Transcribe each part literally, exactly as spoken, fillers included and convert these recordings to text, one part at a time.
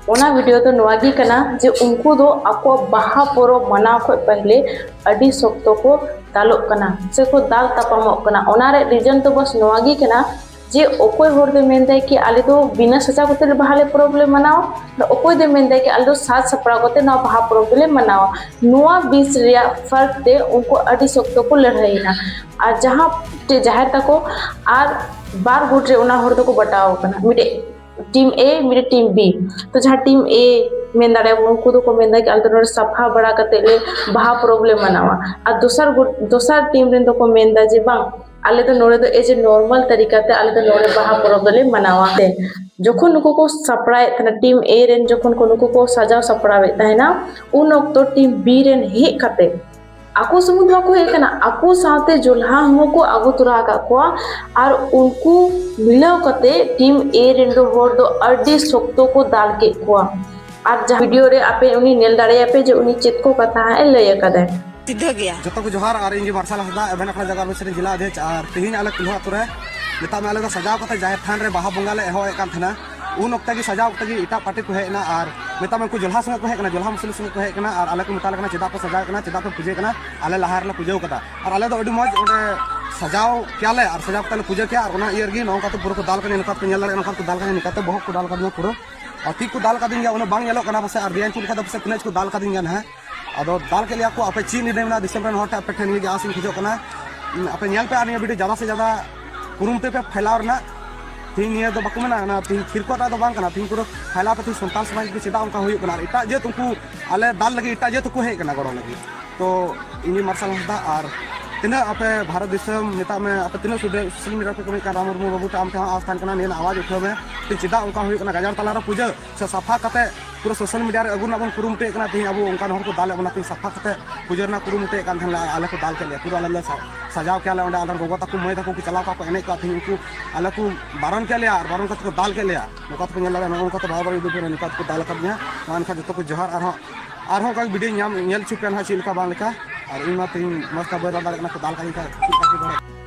ᱚᱱᱟ ᱵᱷᱤᱰᱤᱭᱳ ᱫᱚ ᱱᱚᱣᱟ ᱜᱮ ᱠᱟᱱᱟ ᱡᱮ ᱩᱱᱠᱩ ᱫᱚ ᱟᱠᱚᱣᱟᱜ ᱵᱟᱦᱟ ᱯᱚᱨᱚᱵᱽ ᱢᱟᱱᱟᱣ ᱠᱷᱚᱱ ᱯᱟᱦᱞᱮ ᱟᱹᱰᱤ ᱥᱚᱠᱛᱚ ᱠᱚ ᱫᱟᱞᱚᱜ ᱠᱟᱱᱟ ᱥᱮ ᱠᱚ ᱫᱟᱞ ᱛᱟᱯᱟᱢᱚᱜ ᱠᱟᱱᱟ᱾ ᱚᱱᱟ ᱨᱮᱭᱟᱜ ᱨᱤᱡᱚᱱ ᱫᱚ ᱵᱟᱥ ᱱᱚᱣᱟ ᱜᱮ ᱠᱟᱱᱟ ᱡᱮ ᱚᱠᱚᱭ ᱦᱚᱲ ᱫᱚᱭ ᱢᱮᱱᱫᱟᱭ ᱠᱤ ᱟᱞᱮ ᱫᱚ ᱵᱤᱱᱟᱹ ᱥᱟᱡᱟᱣ ᱠᱟᱛᱮ ᱞᱮ ᱵᱟᱦᱟ ᱞᱮ ᱯᱚᱨᱚᱵᱽ ᱞᱮ ᱢᱟᱱᱟᱣᱟ, ᱟᱨ ᱚᱠᱚᱭ ᱫᱚᱭ ᱢᱮᱱᱫᱟᱭ ᱠᱤ ᱟᱞᱮ ᱫᱚ ᱥᱟᱡᱽ ᱥᱟᱯᱲᱟᱣ ᱠᱟᱛᱮ ᱱᱚᱣᱟ ᱵᱟᱦᱟ ᱯᱚᱨᱚᱵᱽ ᱫᱚᱞᱮ ᱢᱟᱱᱟᱣᱟ᱾ ᱱᱚᱣᱟ ᱵᱤᱪ ᱨᱮᱭᱟᱜ ᱯᱷᱟᱨᱠ ᱛᱮ ᱩᱱᱠᱩ ᱟᱹᱰᱤ ᱥᱚᱠᱛᱚ ᱠᱚ ᱞᱟᱹᱲᱦᱟᱹᱭᱮᱱᱟ᱾ ᱟᱨ ᱡᱟᱦᱟᱸ ᱛᱮ ᱡᱟᱦᱮᱨ ᱛᱟᱠᱚ ᱟᱨ ᱵᱟᱨ ᱜᱩᱴ ᱨᱮ ᱚᱱᱟ ᱦᱚᱲ ᱫᱚᱠᱚ ᱵᱟᱴᱟᱣ ᱟᱠᱟᱱᱟ, ᱢᱤᱫᱴᱮᱡ ᱴᱤᱢ ᱮ, ᱢᱤᱫᱴᱮᱡ ᱴᱤᱢ ᱵᱤ᱾ ᱛᱚ ᱡᱟᱦᱟᱸ ᱴᱤᱢ ᱮ ᱢᱮᱱ ᱫᱟᱲᱮᱭᱟᱜᱼᱟ, ᱩᱱᱠᱩ ᱫᱚᱠᱚ ᱢᱮᱱᱫᱟ ᱠᱤ ᱟᱞᱮ ᱫᱚ ᱱᱚᱰᱮ ᱥᱟᱯᱷᱟ ᱵᱟᱲᱟ ᱠᱟᱛᱮ ᱞᱮ ᱵᱟᱦᱟ ᱯᱚᱨᱚᱵᱽ ᱞᱮ ᱢᱟᱱᱟᱣᱟ᱾ ᱟᱨ ᱫᱚᱥᱟᱨ ᱜᱩᱴ, ᱫᱚᱥᱟᱨ ᱴᱤᱢ ᱨᱮᱱ ᱫᱚᱠᱚ ᱢᱮᱱᱫᱟ ᱡᱮ ᱵᱟᱝ, ᱟᱞᱮ ᱫᱚ ᱱᱚᱰᱮ ᱫᱚ ᱮᱡᱮ ᱱᱚᱨᱢᱟᱞ ᱛᱟᱹᱨᱤᱠᱟ ᱛᱮ ᱟᱞᱮ ᱫᱚ ᱱᱚᱰᱮ ᱵᱟᱦᱟ ᱯᱚᱨᱚᱵᱽ ᱫᱚᱞᱮ ᱢᱟᱱᱟᱣᱟ᱾ ᱛᱮ ᱡᱚᱠᱷᱚᱱ ᱱᱩᱠᱩ ᱠᱚ ᱥᱟᱯᱲᱟᱣᱮᱫ ᱛᱟᱦᱮᱱᱟ, ᱴᱤᱢ ᱮ ᱨᱮᱱ ᱡᱚᱠᱷᱚᱱ ᱠᱚ ᱱᱩᱠᱩ ᱠᱚ ᱥᱟᱡᱟᱣ ᱥᱟᱯᱲᱟᱣᱮᱫ ᱛᱟᱦᱮᱱᱟ, ᱩᱱ ᱚᱠᱛᱚ ᱴᱤᱢ ᱵᱤ ᱨᱮᱱ ᱦᱮᱡ ᱠᱟᱛᱮ ᱟᱠᱚ ᱥᱩᱢᱩᱝ ᱫᱚ ᱵᱟᱠᱚ ᱦᱮᱡ ᱠᱟᱱᱟ, ᱟᱠᱚ ᱥᱟᱶᱛᱮ ᱡᱚᱞᱦᱟ ᱦᱚᱸᱠᱚ ᱟᱹᱜᱩ ᱛᱚᱨᱟ ᱟᱠᱟᱫ ᱠᱚᱣᱟ᱾ ᱟᱨ ᱩᱱᱠᱩ ᱢᱤᱞᱟᱹᱣ ᱠᱟᱛᱮ ᱴᱤᱢ ᱮ ᱨᱮᱱ ᱫᱚ ᱦᱚᱲ ᱫᱚ ᱟᱹᱰᱤ ᱥᱚᱠᱛᱚ ᱠᱚ ᱫᱟᱞ ᱠᱮᱫ ᱠᱚᱣᱟ᱾ ᱟᱨ ᱡᱟᱦᱟᱸ ᱵᱷᱤᱰᱤᱭᱳ ᱨᱮ ᱟᱯᱮ ᱩᱱᱤ ᱧᱮᱞ ᱫᱟᱲᱮᱭᱟᱯᱮ ᱡᱮ ᱩᱱᱤ ᱪᱮᱫ ᱠᱚ ᱠᱟᱛᱷᱟ ᱦᱟᱸᱜ ᱮ ᱞᱟᱹᱭ ᱟᱠᱟᱫᱟᱭ᱾ ᱥᱤᱫᱷᱟᱹ ᱜᱮᱭᱟ᱾ ᱡᱚᱛᱚ ᱠᱚ ᱡᱚᱦᱟᱨ, ᱟᱨ ᱤᱧ ᱜᱮ ᱢᱟᱨᱥᱟᱞ ᱦᱟᱸᱥᱫᱟ, ᱮᱵᱷᱮᱱ ᱟᱠᱷᱲᱟ ᱡᱟᱜᱟᱨ ᱵᱤᱥ ᱨᱮᱱ ᱡᱮᱞᱟ ᱚᱫᱷᱭᱚᱠᱥ᱾ ᱟᱨ ᱛᱮᱦᱮᱧ ᱟᱞᱮ ᱠᱩᱞᱦᱟ ᱟᱛᱳ ᱨᱮ ᱢᱮᱛᱟᱜ ᱢᱮ ᱟᱞᱮ ᱫᱚ ᱥᱟᱡᱟᱣ ᱠᱟᱛᱮ ᱡᱟᱦᱮᱨ ᱛᱷᱟᱱ ᱨᱮ ᱵᱟᱦᱟ ᱵᱚᱸᱜᱟ ᱞᱮ ᱮᱦᱚᱵ ᱮᱫ ᱠᱟᱱ ᱛᱟᱦᱮᱱᱟ᱾ ᱩᱱ ᱚᱠᱛᱮ ᱜᱮ ᱥᱟᱡᱟᱣ ᱚᱠᱛᱮ ᱜᱮ ᱮᱴᱟᱜ ᱯᱟᱨᱴᱤ ᱠᱚ ᱦᱮᱡ ᱮᱱᱟ, ᱟᱨ ᱢᱮᱛᱟᱜ ᱢᱮ ᱩᱱᱠᱩ ᱡᱚᱞᱦᱟ ᱥᱚᱸᱜᱮ ᱠᱚ ᱦᱮᱡ ᱠᱟᱱᱟ, ᱡᱚᱞᱦᱟ ᱢᱩᱥᱞᱤᱢ ᱥᱚᱸᱜᱮ ᱠᱚ ᱦᱮᱡ ᱠᱟᱱᱟ, ᱟᱨ ᱟᱞᱮ ᱠᱚ ᱢᱮᱛᱟ ᱞᱮ ᱠᱟᱱᱟ ᱪᱮᱫᱟᱜ ᱯᱮ ᱥᱟᱡᱟᱣ ᱠᱟᱱᱟ, ᱪᱮᱫᱟᱜ ᱯᱮ ᱯᱩᱡᱟᱹ ᱠᱟᱱᱟ, ᱟᱞᱮ ᱞᱟᱦᱟ ᱨᱮᱞᱮ ᱯᱩᱡᱟᱹᱣ ᱠᱟᱫᱟ᱾ ᱟᱨ ᱟᱞᱮ ᱫᱚ ᱟᱹᱰᱤ ᱢᱚᱡᱽ ᱚᱸᱰᱮ ᱥᱟᱡᱟᱣ ᱠᱮᱭᱟᱞᱮ ᱟᱨ ᱥᱟᱡᱟᱣ ᱠᱟᱛᱮ ᱞᱮ ᱯᱩᱡᱟᱹ ᱠᱮᱭᱟ, ᱟᱨ ᱚᱱᱟ ᱤᱭᱟᱹ ᱨᱮᱜᱮ ᱱᱚᱜᱼᱚ ᱱᱚᱝᱠᱟ ᱛᱮ ᱯᱩᱨᱟᱹ ᱠᱚ ᱫᱟᱞ ᱠᱟᱫᱤᱧᱟ, ᱱᱚᱝᱠᱟ ᱯᱮ ᱧᱮᱞ ᱫᱟᱲᱮᱭᱟᱜᱼᱟ, ᱱᱚᱝᱠᱟ ᱛᱮ ᱵᱚᱦᱚᱜ ᱠᱚ ᱫᱟᱞ ᱠᱟᱫᱤᱧᱟ ᱯᱩᱨᱟᱹ᱾ ᱟᱨ ᱛᱤ ᱠᱚ ᱫᱟᱞ ᱠᱟᱫᱤᱧ ᱜᱮᱭᱟ, ᱩᱱᱟᱹᱜ ᱵᱟᱝ ᱧᱮᱞᱚᱜ ᱠᱟᱱᱟ ᱯᱟᱥᱮ, ᱟᱨ ᱵᱮᱭᱟᱧ ᱠᱚ ᱞᱮᱠᱟ ᱫᱚ ᱯᱟᱥᱮ ᱛᱤᱱᱟᱹᱜ ᱪᱚ ᱠᱚ ᱫᱟᱞ ᱠᱟᱫᱤᱧ ᱜᱮᱭᱟ ᱱᱟᱦᱟᱜ᱾ ᱟᱫᱚ ᱫᱟᱞ ᱠᱮᱫ ᱞᱮᱭᱟ ᱠᱚ, ᱟᱯᱮ ᱪᱮᱫ ᱱᱤᱭᱟᱹ ᱢᱮᱱᱟᱜᱼᱟ ᱫᱤᱥᱚᱢ ᱨᱮᱱ ᱦᱚᱲ ᱴᱷᱮᱱ ᱟᱯᱮ ᱴᱷᱮᱱ ᱱᱤᱭᱟᱹ ᱜᱮ ᱟᱥ ᱤᱧ ᱠᱷᱚᱡᱚᱜ ᱠᱟᱱᱟ, ᱟᱯᱮ ᱧᱮᱞ ᱯᱮ ᱟᱨ ᱱᱤᱭᱟᱹ ᱵᱷᱤᱰᱤᱭᱳ ᱡᱟᱫᱟ ᱥᱮ ᱡᱟᱫᱟ ᱠᱩᱨᱩᱢᱩᱴᱩᱭ ᱯᱮ ᱯᱷᱟᱭᱞᱟᱣ ᱨᱮᱱᱟᱜ᱾ ᱛᱤᱦᱤᱧ ᱱᱤᱭᱟᱹ ᱫᱚ ᱵᱟᱠᱚ ᱢᱮᱱᱟ, ᱚᱱᱟ ᱛᱤᱦᱤᱧ ᱛᱷᱤᱨ ᱠᱚᱜ ᱫᱚ ᱵᱟᱝ ᱠᱟᱱᱟ, ᱛᱤᱦᱤᱧ ᱯᱩᱨᱟᱹ ᱯᱷᱟᱭᱞᱟᱣ ᱯᱮ, ᱛᱤᱦᱤᱧ ᱥᱟᱱᱛᱟᱲ ᱥᱚᱢᱟᱡᱽ ᱨᱮ ᱪᱮᱫᱟᱜ ᱚᱱᱠᱟ ᱦᱩᱭᱩᱜ ᱠᱟᱱᱟ, ᱟᱨ ᱮᱴᱟᱜ ᱡᱟᱹᱛ ᱩᱱᱠᱩ ᱟᱞᱮ ᱫᱟᱞ ᱞᱟᱹᱜᱤᱫ ᱮᱴᱟᱜ ᱡᱟᱹᱛ ᱦᱚᱸᱠᱚ ᱦᱮᱡ ᱠᱟᱱᱟ ᱜᱚᱲᱚ ᱞᱟᱹᱜᱤᱫ᱾ ᱛᱚ ᱤᱧ ᱢᱟᱨᱥᱟᱞ ᱦᱟᱸᱥᱫᱟ, ᱟᱨ ᱛᱤᱱᱟᱹᱜ ᱟᱯᱮ ᱵᱷᱟᱨᱚᱛ ᱫᱤᱥᱚᱢ ᱢᱮᱛᱟᱜ ᱢᱮ, ᱟᱯᱮ ᱛᱤᱱᱟᱹᱜ ᱥᱳᱥᱟᱞ ᱢᱤᱰᱤᱭᱟ ᱨᱮᱯᱮ ᱠᱟᱹᱢᱤ ᱠᱟᱱ, ᱨᱟᱢ ᱢᱩᱨᱢᱩ ᱵᱟᱹᱵᱩ ᱴᱷᱮᱱ ᱟᱢ ᱴᱷᱮᱱ ᱦᱚᱸ ᱟᱥ ᱛᱟᱦᱮᱱ ᱠᱟᱱᱟ, ᱱᱤᱭᱟᱹ ᱨᱮᱱᱟᱜ ᱟᱣᱟᱡᱽ ᱩᱴᱷᱟᱹᱣ ᱢᱮ᱾ ᱛᱤᱦᱤᱧ ᱪᱮᱫᱟᱜ ᱚᱱᱠᱟ ᱦᱩᱭᱩᱜ ᱠᱟᱱᱟ, ᱜᱟᱡᱟᱲ ᱛᱟᱞᱟᱨᱮ ᱯᱩᱡᱟᱹ ᱥᱮ ᱥᱟᱯᱷᱟ ᱠᱟᱛᱮ ᱯᱩᱨᱟᱹ ᱥᱳᱥᱟᱞ ᱢᱤᱰᱤᱭᱟ ᱨᱮ ᱟᱹᱜᱩ ᱨᱮᱱᱟᱜ ᱵᱚᱱ ᱠᱩᱨᱩᱢᱩᱴᱩᱭᱮᱫ ᱠᱟᱱᱟ᱾ ᱛᱤᱦᱤᱧ ᱟᱵᱚ ᱚᱱᱠᱟᱱ ᱦᱚᱲ ᱠᱚ ᱫᱟᱞᱮᱫ ᱵᱚᱱᱟ, ᱛᱤᱦᱤᱧ ᱥᱟᱯᱷᱟ ᱠᱟᱛᱮ ᱯᱩᱡᱟᱹ ᱨᱮᱱᱟᱜ ᱠᱩᱨᱩᱢᱩᱴᱩᱭᱮᱫ ᱠᱟᱱ ᱛᱟᱦᱮᱱ ᱞᱮ, ᱟᱞᱮ ᱠᱚ ᱫᱟᱞ ᱠᱮᱫ ᱞᱮᱭᱟ, ᱯᱩᱨᱟᱹ ᱟᱞᱮ ᱞᱮ ᱥᱟ-, ᱥᱟᱡᱟᱣ ᱠᱮᱭᱟ ᱞᱮ, ᱚᱸᱰᱮ ᱟᱞᱮ ᱨᱮᱱ ᱜᱚᱜᱚ ᱛᱟᱠᱚ ᱢᱟᱹᱭ ᱛᱟᱠᱚ ᱠᱚ ᱪᱟᱞᱟᱣ ᱠᱚᱜᱼᱟ, ᱠᱚ ᱮᱱᱮᱡ ᱠᱚᱜᱼᱟ, ᱛᱤᱦᱤᱧ ᱩᱱᱠᱩ ᱟᱞᱮ ᱠᱚ ᱵᱟᱨᱚᱱ ᱠᱮᱫ ᱞᱮᱭᱟ ᱟᱨ ᱵᱟᱨᱚᱱ ᱠᱟᱛᱮ ᱠᱚ ᱫᱟᱞ ᱠᱮᱫ ᱞᱮᱭᱟ᱾ ᱱᱚᱝᱠᱟ ᱛᱮᱯᱮ ᱧᱮᱞ ᱫᱟᱲᱮᱭᱟᱜᱼᱟ, ᱱᱚᱜᱼᱚ ᱱᱚᱝᱠᱟ ᱛᱮ ᱵᱟᱨ ᱵᱟᱨ ᱩᱫᱩᱜ ᱯᱮ, ᱱᱚᱝᱠᱟ ᱛᱮᱠᱚ ᱫᱟᱞ ᱟᱠᱟᱫᱤᱧᱟ᱾ ᱢᱟ ᱮᱱᱠᱷᱟᱱ ᱡᱚᱛᱚ ᱠᱚ ᱡᱚᱦᱟᱨ, ᱟᱨᱦᱚᱸ, ᱟᱨᱦᱚᱸ ᱚᱱᱠᱟ ᱜᱮ ᱵᱷᱤᱰᱤᱭᱳ ᱧᱟᱢ, ᱧᱮᱞ ᱦᱚᱪᱚ ᱯᱮᱭᱟ ᱱᱟᱦᱟᱜ ᱪᱮᱫ ᱞᱮᱠᱟ ᱵᱟᱝ ᱞᱮᱠᱟ᱾ ᱟᱨ ᱤᱧ ᱢᱟ ᱛᱮᱦᱮᱧ ᱢᱚᱡᱽ ᱛᱮ ᱵᱟᱹᱧ ᱨᱚᱲ ᱫᱟᱲᱮᱭᱟᱜ ᱠᱟᱱᱟ, ᱠᱚ ᱫᱟᱞ ᱠᱟᱹᱫᱤᱧ ᱠᱷᱟᱡ ᱪᱮᱫ ᱞᱮᱠᱟ ᱠᱚ ᱨᱚᱲᱟ᱾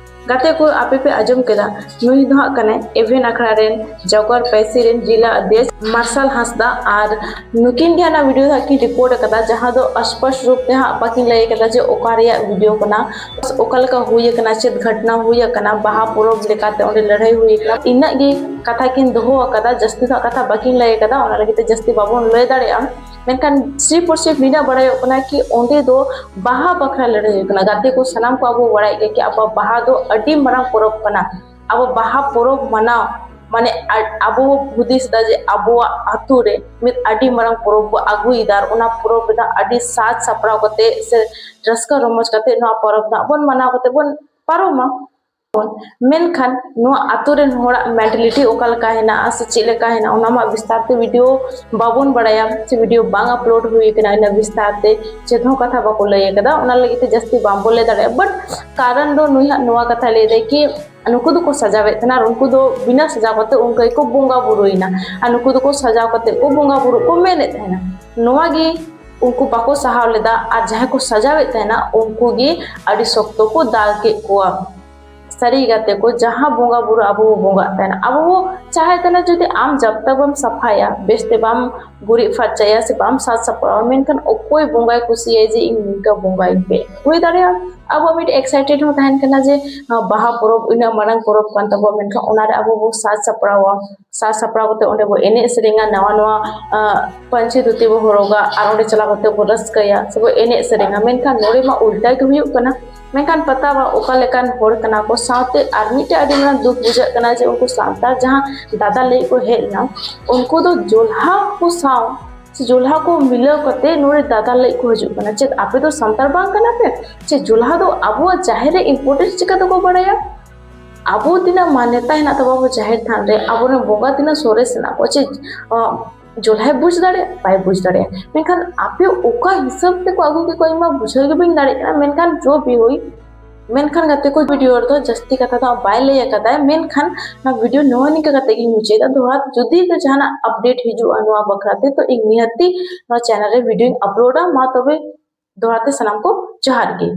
ᱜᱟᱛᱮ ᱠᱚ, ᱟᱯᱮ ᱯᱮ ᱟᱸᱡᱚᱢ ᱠᱮᱫᱟ, ᱱᱩᱭ ᱫᱚ ᱦᱟᱸᱜ ᱠᱟᱱᱟᱭ ᱮᱵᱷᱮᱱ ᱟᱠᱷᱲᱟ ᱨᱮᱱ ᱡᱟᱜᱣᱟᱨ ᱯᱟᱹᱭᱥᱤ ᱨᱮᱱ ᱡᱤᱞᱟ ᱚᱫᱷᱭᱚᱠᱥ ᱢᱟᱨᱥᱟᱞ ᱦᱟᱸᱥᱫᱟ᱾ ᱟᱨ ᱱᱩᱠᱤᱱ ᱜᱮ ᱦᱟᱸᱜ ᱱᱚᱣᱟ ᱵᱷᱤᱰᱤᱭᱳ ᱫᱚ ᱦᱟᱸᱜ ᱠᱤᱱ ᱨᱤᱯᱳᱨᱴ ᱟᱠᱟᱫᱟ, ᱡᱟᱦᱟᱸ ᱫᱚ ᱥᱯᱚᱥᱴ ᱨᱩᱯ ᱛᱮ ᱦᱟᱸᱜ ᱵᱟᱹᱠᱤᱱ ᱞᱟᱹᱭ ᱟᱠᱟᱫᱟ ᱡᱮ ᱚᱠᱟ ᱨᱮᱭᱟᱜ ᱵᱷᱤᱰᱤᱭᱳ ᱠᱟᱱᱟ, ᱚᱠᱟ ᱞᱮᱠᱟ ᱦᱩᱭ ᱟᱠᱟᱱᱟ, ᱪᱮᱫ ᱜᱷᱚᱴᱱᱟ ᱦᱩᱭ ᱟᱠᱟᱱᱟ, ᱵᱟᱦᱟ ᱯᱚᱨᱚᱵᱽ ᱞᱮᱠᱟᱛᱮ ᱚᱸᱰᱮ ᱞᱟᱹᱲᱦᱟᱹᱭ ᱦᱩᱭ ᱟᱠᱟᱱᱟ, ᱤᱱᱟᱹᱜ ᱜᱮ ᱠᱟᱛᱷᱟ ᱠᱤᱱ ᱫᱚᱦᱚ ᱟᱠᱟᱫᱟ᱾ ᱡᱟᱹᱥᱛᱤ ᱫᱚ ᱦᱟᱸᱜ ᱠᱟᱛᱷᱟ ᱵᱟᱹᱠᱤᱱ ᱞᱟᱹᱭ ᱟᱠᱟᱫᱟ, ᱚᱱᱟ ᱞᱟᱹᱜᱤᱫ ᱛᱮ ᱡᱟᱹᱥᱛᱤ ᱵᱟᱵᱚᱱ ᱞᱟᱹᱭ ᱫᱟᱲᱮᱭᱟᱜᱼᱟ᱾ ᱢᱮᱱᱠᱷᱟᱱ ᱥᱤ ᱯᱚᱨᱥᱤᱯ ᱱᱤᱱᱟᱹᱜ ᱵᱟᱲᱟᱭᱚᱜ ᱠᱟᱱᱟ ᱠᱤ ᱚᱸᱰᱮ ᱫᱚ ᱵᱟᱦᱟ ᱵᱟᱠᱷᱨᱟ ᱞᱟᱹᱲᱦᱟᱹᱭ ᱦᱩᱭᱩᱜ ᱠᱟᱱᱟ᱾ ᱜᱟᱛᱮ ᱠᱚ, ᱥᱟᱱᱟᱢ ᱠᱚ ᱟᱵᱚ ᱵᱟᱲᱟᱭ ᱜᱮ ᱠᱤ ᱟᱵᱚᱣᱟᱜ ᱵᱟᱦᱟ ᱫᱚ ᱟᱹᱰᱤ ᱢᱟᱨᱟᱝ ᱯᱚᱨᱚᱵᱽ ᱠᱟᱱᱟ᱾ ᱟᱵᱚ ᱵᱟᱦᱟ ᱯᱚᱨᱚᱵᱽ ᱢᱟᱱᱟᱣ ᱢᱟᱱᱮ ᱟ-, ᱟᱵᱚ ᱦᱩᱫᱤᱥ ᱮᱫᱟ ᱡᱮ ᱟᱵᱚᱣᱟᱜ ᱟᱹᱛᱩ ᱨᱮ ᱢᱤᱫ ᱟᱹᱰᱤ ᱢᱟᱨᱟᱝ ᱯᱚᱨᱚᱵᱽ ᱵᱚ ᱟᱹᱜᱩᱭᱮᱫᱟ ᱟᱨ ᱚᱱᱟ ᱯᱚᱨᱚᱵᱽ ᱨᱮᱫᱚ ᱟᱹᱰᱤ ᱥᱟᱡᱽ ᱥᱟᱯᱲᱟᱣ ᱠᱟᱛᱮ ᱥᱮ ᱨᱟᱹᱥᱠᱟᱹ ᱨᱚᱢᱚᱡᱽ ᱠᱟᱛᱮ ᱱᱚᱣᱟ ᱯᱚᱨᱚᱵᱽ ᱫᱚ ᱵᱚᱱ ᱢᱟᱱᱟᱣ ᱠᱟᱛᱮ ᱵᱚᱱ ᱯᱟᱨᱚᱢᱟ᱾ ᱢᱮᱱᱠᱷᱟᱱ ᱱᱚᱣᱟ ᱟᱛᱳ ᱨᱮᱱ ᱦᱚᱲᱟᱜ ᱢᱮᱱᱴᱟᱞᱤᱴᱤ ᱚᱠᱟ ᱞᱮᱠᱟ ᱦᱮᱱᱟᱜᱼᱟ ᱥᱮ ᱪᱮᱫ ᱞᱮᱠᱟ ᱦᱮᱱᱟᱜᱼᱟ, ᱚᱱᱟ ᱢᱟ ᱵᱤᱥᱛᱟᱨ ᱛᱮ ᱵᱷᱤᱰᱤᱭᱳ ᱵᱟᱵᱚᱱ ᱵᱟᱲᱟᱭᱟ ᱥᱮ ᱵᱷᱤᱰᱤᱭᱳ ᱵᱟᱝ ᱟᱯᱞᱳᱰ ᱦᱩᱭ ᱟᱠᱟᱱᱟ, ᱤᱱᱟᱹ ᱵᱤᱥᱛᱟᱨ ᱛᱮ ᱪᱮᱫ ᱦᱚᱸ ᱠᱟᱛᱷᱟ ᱵᱟᱠᱚ ᱞᱟᱹᱭ ᱟᱠᱟᱫᱟ, ᱚᱱᱟ ᱞᱟᱹᱜᱤᱫ ᱛᱮ ᱡᱟᱹᱥᱛᱤ ᱵᱟᱝᱵᱚ ᱞᱟᱹᱭ ᱫᱟᱲᱮᱭᱟᱜᱼᱟ᱾ ᱵᱟᱴ ᱠᱟᱨᱚᱱ ᱫᱚ ᱱᱩᱭ ᱦᱟᱸᱜ ᱱᱚᱣᱟ ᱠᱟᱛᱷᱟᱭ ᱞᱟᱹᱭ ᱮᱫᱟᱭ ᱠᱤ ᱱᱩᱠᱩ ᱫᱚᱠᱚ ᱥᱟᱡᱟᱣᱮᱫ ᱛᱟᱦᱮᱱᱟ ᱟᱨ ᱩᱱᱠᱩ ᱫᱚ ᱵᱤᱱᱟᱹ ᱥᱟᱡᱟᱣ ᱠᱟᱛᱮ ᱚᱱᱠᱟ ᱜᱮᱠᱚ ᱵᱚᱸᱜᱟ ᱵᱩᱨᱩᱭᱮᱱᱟ ᱟᱨ ᱱᱩᱠᱩ ᱫᱚᱠᱚ ᱥᱟᱡᱟᱣ ᱠᱟᱛᱮ ᱠᱚ ᱵᱚᱸᱜᱟ ᱵᱩᱨᱩ ᱠᱚ ᱢᱮᱱᱮᱫ ᱛᱟᱦᱮᱱᱟ᱾ ᱱᱚᱣᱟ ᱜᱮ ᱩᱱᱠᱩ ᱵᱟᱠᱚ ᱥᱟᱦᱟᱣ ᱞᱮᱫᱟ ᱟᱨ ᱡᱟᱦᱟᱸᱭ ᱠᱚ ᱥᱟᱡᱟᱣᱮᱫ ᱛᱟᱦᱮᱱᱟ ᱩᱱᱠᱩ ᱜᱮ ᱟᱹᱰᱤ ᱥᱚᱠᱛᱚ ᱠᱚ ᱫᱟᱞ ᱠᱮᱫ ᱠᱚᱣᱟ᱾ ᱥᱟᱹᱨᱤ ᱜᱟᱛᱮ ᱠᱚ, ᱡᱟᱦᱟᱸ ᱵᱚᱸᱜᱟ ᱵᱩᱨᱩ ᱟᱵᱚ ᱵᱚ ᱵᱚᱸᱜᱟᱜ ᱛᱟᱦᱮᱱᱟ, ᱟᱵᱚ ᱵᱚ ᱪᱟᱦᱮ ᱛᱟᱦᱮᱱᱟ ᱡᱩᱫᱤ ᱟᱢ ᱡᱟᱵ ᱛᱟᱠ ᱵᱟᱢ ᱥᱟᱯᱷᱟᱭᱟ, ᱵᱮᱥᱛᱮ ᱵᱟᱢ ᱜᱩᱨᱤᱡ ᱯᱷᱟᱨᱪᱟᱭᱟ ᱥᱮ ᱵᱟᱢ ᱥᱟᱡᱽ ᱥᱟᱯᱲᱟᱣᱟ, ᱢᱮᱱᱠᱷᱟᱱ ᱚᱠᱚᱭ ᱵᱚᱸᱜᱟᱭ ᱠᱩᱥᱤᱭᱟᱭ ᱡᱮ ᱤᱧ ᱱᱤᱝᱠᱟ ᱵᱚᱸᱜᱟᱭᱤᱧ ᱯᱮ? ᱦᱩᱭ ᱫᱟᱲᱮᱭᱟᱜᱼᱟ ᱟᱵᱚᱣᱟᱜ ᱢᱤᱫᱴᱮᱡ ᱮᱠᱥᱟᱭᱴᱮᱰ ᱦᱚᱸ ᱛᱟᱦᱮᱱ ᱠᱟᱱᱟ ᱡᱮ, ᱟᱸ, ᱵᱟᱦᱟ ᱯᱚᱨᱚᱵᱽ ᱩᱱᱟᱹᱜ ᱢᱟᱨᱟᱝ ᱯᱚᱨᱚᱵᱽ ᱠᱟᱱ ᱛᱟᱵᱚᱣᱟ, ᱢᱮᱱᱠᱷᱟᱱ ᱚᱱᱟᱨᱮ ᱟᱵᱚ ᱵᱚ ᱥᱟᱡᱽ ᱥᱟᱯᱲᱟᱣᱟ, ᱥᱟᱡᱽ ᱥᱟᱯᱲᱟᱣ ᱠᱟᱛᱮ ᱚᱸᱰᱮ ᱵᱚ ᱮᱱᱮᱡ ᱥᱮᱨᱮᱧᱟ, ᱱᱟᱣᱟ ᱱᱟᱣᱟ, ᱟᱸ, ᱯᱟᱹᱧᱪᱤ ᱫᱷᱩᱛᱤ ᱵᱚ ᱦᱚᱨᱚᱜᱟ ᱟᱨ ᱚᱸᱰᱮ ᱪᱟᱞᱟᱣ ᱠᱟᱛᱮ ᱵᱚ ᱨᱟᱹᱥᱠᱟᱹᱭᱟ ᱥᱮ ᱵᱚ ᱮᱱᱮᱡ ᱥᱮᱨᱮᱧᱟ᱾ ᱢᱮᱱᱠᱷᱟᱱ ᱱᱚᱰᱮ ᱢᱟ ᱩᱞᱴᱟ ᱜᱮ ᱦᱩᱭᱩᱜ ᱠᱟᱱᱟ᱾ ᱢᱮᱱᱠᱷᱟᱱ ᱯᱟᱛᱟ ᱢᱟ ᱚᱠᱟ ᱞᱮᱠᱟᱱ ᱦᱚᱲ ᱠᱟᱱᱟ ᱠᱚ, ᱥᱟᱶᱛᱮ ᱟᱨ ᱢᱤᱫᱴᱮᱡ ᱟᱹᱰᱤ ᱢᱟᱨᱟᱝ ᱫᱩᱠ ᱵᱩᱡᱷᱟᱹᱜ ᱠᱟᱱᱟ ᱡᱮ ᱩᱱᱠᱩ ᱥᱟᱱᱛᱟᱲ ᱡᱟᱦᱟᱸ ᱫᱟᱫᱟᱞ ᱞᱟᱹᱜᱤᱫ ᱠᱚ ᱦᱮᱡ ᱞᱮᱱᱟ, ᱩᱱᱠᱩ ᱫᱚ ᱡᱚᱞᱦᱟ ᱠᱚ ᱥᱟᱶ ᱥᱮ ᱡᱚᱞᱦᱟ ᱠᱚ ᱢᱤᱞᱟᱹᱣ ᱠᱟᱛᱮ ᱱᱚᱰᱮ ᱫᱟᱫᱟᱞ ᱞᱟᱹᱜᱤᱫ ᱠᱚ ᱦᱤᱡᱩᱜ ᱠᱟᱱᱟ᱾ ᱪᱮᱫ ᱟᱯᱮ ᱫᱚ ᱥᱟᱱᱛᱟᱲ ᱵᱟᱝ ᱠᱟᱱᱟ ᱯᱮ? ᱪᱮᱫ ᱡᱚᱞᱦᱟ ᱫᱚ ᱟᱵᱚᱣᱟᱜ ᱡᱟᱦᱮᱨ ᱨᱮ ᱤᱢᱯᱚᱨᱴᱮᱱᱥ ᱪᱤᱠᱟ ᱛᱮᱠᱚ ᱵᱟᱲᱟᱭᱟ? ᱟᱵᱚ ᱛᱤᱱᱟᱹᱜ ᱢᱟᱱᱭᱚᱛᱟ ᱦᱮᱱᱟᱜ ᱛᱟᱵᱚᱱᱟ ᱟᱵᱚ ᱡᱟᱦᱮᱨ ᱛᱷᱟᱱ ᱨᱮ, ᱟᱵᱚᱨᱮᱱ ᱵᱚᱸᱜᱟ ᱛᱤᱱᱟᱹᱜ ᱥᱚᱨᱮᱥ ᱦᱮᱱᱟᱜ ᱠᱚᱣᱟ, ᱪᱮᱫ, ᱟᱸ, ᱡᱚᱞᱦᱟᱭ ᱵᱩᱡᱽ ᱫᱟᱲᱮᱭᱟᱜᱼᱟ? ᱵᱟᱭ ᱵᱩᱡᱽ ᱫᱟᱲᱮᱭᱟᱜᱼᱟ᱾ ᱢᱮᱱᱠᱷᱟᱱ ᱟᱯᱮ ᱚᱠᱟ ᱦᱤᱥᱟᱹᱵ ᱛᱮᱠᱚ ᱟᱹᱜᱩ ᱠᱮᱫ ᱠᱚᱣᱟ, ᱤᱧ ᱢᱟ ᱵᱩᱡᱷᱟᱹᱣ ᱜᱮ ᱵᱟᱹᱧ ᱫᱟᱲᱮᱭᱟᱜ ᱠᱟᱱᱟ᱾ ᱢᱮᱱᱠᱷᱟᱱ ᱡᱚ ᱵᱤ ᱦᱩᱭ, ᱢᱮᱱᱠᱷᱟᱱ ᱜᱟᱛᱮ ᱠᱚ, ᱵᱷᱤᱰᱤᱭᱳ ᱨᱮᱫᱚ ᱡᱟᱹᱥᱛᱤ ᱠᱟᱛᱷᱟ ᱫᱚ ᱵᱟᱭ ᱞᱟᱹᱭ ᱟᱠᱟᱫᱟᱭ, ᱢᱮᱱᱠᱷᱟᱱ ᱱᱚᱣᱟ ᱵᱷᱤᱰᱤᱭᱳ ᱱᱚᱣᱟ ᱱᱤᱝᱠᱟᱹ ᱠᱟᱛᱮ ᱜᱤᱧ ᱢᱩᱪᱟᱹᱫᱟ᱾ ᱫᱚᱦᱲᱟ ᱡᱩᱫᱤ ᱜᱮ ᱡᱟᱦᱟᱱᱟᱜ ᱟᱯᱰᱮᱴ ᱦᱤᱡᱩᱜᱼᱟ ᱱᱚᱣᱟ ᱵᱟᱠᱷᱨᱟ ᱛᱮ, ᱛᱚ ᱤᱧ ᱱᱤᱦᱟᱹᱛᱤ ᱱᱚᱣᱟ ᱪᱮᱱᱮᱞ ᱨᱮ ᱵᱷᱤᱰᱤᱭᱳᱧ ᱟᱯᱞᱳᱰᱟ᱾ ᱢᱟ ᱛᱚᱵᱮ ᱫᱚᱦᱲᱟ ᱛᱮ ᱥᱟᱱᱟᱢ ᱠᱚ ᱡᱚᱦᱟᱨ ᱜᱮ᱾